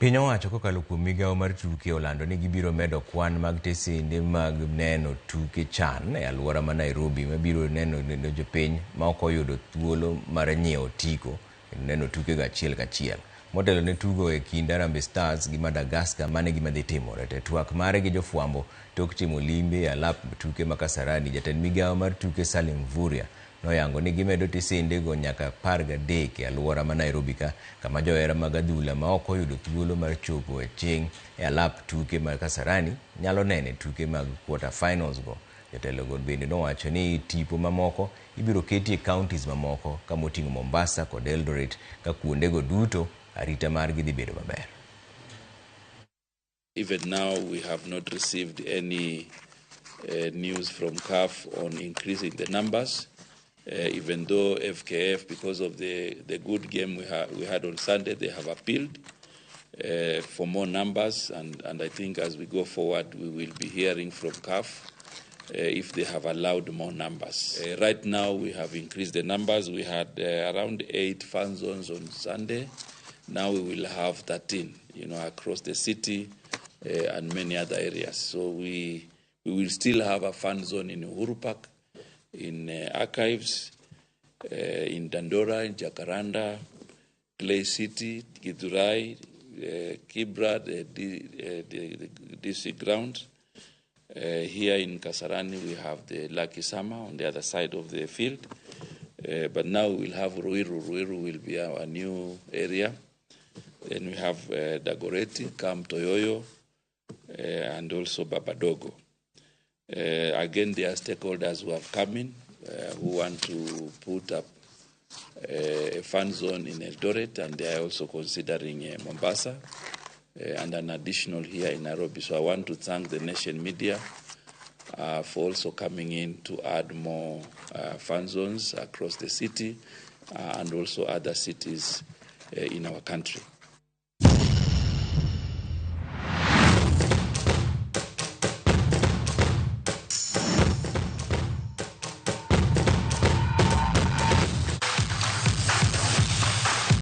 Piny owacho kokalo kuom migawo mar tuke olando ni gibiro medo kwan mag tesende mag neno tuke CHAN e alwora ma Nairobi mabiro neno jopiny ma ok oyudo thuolo mar nyiewo otiko kendo neno tukego achiel kachiel. Motelo ne tugo e kind Harambee Stars gi Madagascar mano e gima dhi timore. To e twak mare gi jofwambo tok timo limbe e alap tuke ma Kasarani, jatend migawo mar tuke Salim Mvurya noyango ni gimedo tesendego nyaka 13 e alwora ma Nairobi ka, kama johera mag adhula ma ok oyudo thuolo mar chopo e chieng' e alap tuke ma Kasarani nyalo nene tuke mag quarter finals go. Jatelogo bende nowacho ni tipo mamoko ibiro keti e counties mamoko kamoting'o Mombasa kod Eldoret ka kuondego duto arita margi dhi bedo maber. Even now, we have not received any news from CAF on increasing the numbers. Even though FKF, because of the good game we had on Sunday, they have appealed for more numbers. And I think as we go forward, we will be hearing from CAF if they have allowed more numbers. Right now, we have increased the numbers. We had around 8 fan zones on Sunday. Now we will have 13, across the city and many other areas. So we will still have a fan zone in Uhuru Park, in Archives, in Dandora, in Jacaranda, Clay City, Githurai, Kibra, the DC ground. Here in Kasarani, we have the Lucky Summer on the other side of the field. But now we will have Ruiru. Ruiru will be our new area. Then we have Dagoretti, Camp Toyoyo, and also Babadogo. Again, there are stakeholders who have come in who want to put up a fan zone in Eldoret, and they are also considering Mombasa and an additional here in Nairobi. So I want to thank the Nation Media for also coming in to add more fan zones across the city and also other cities in our country.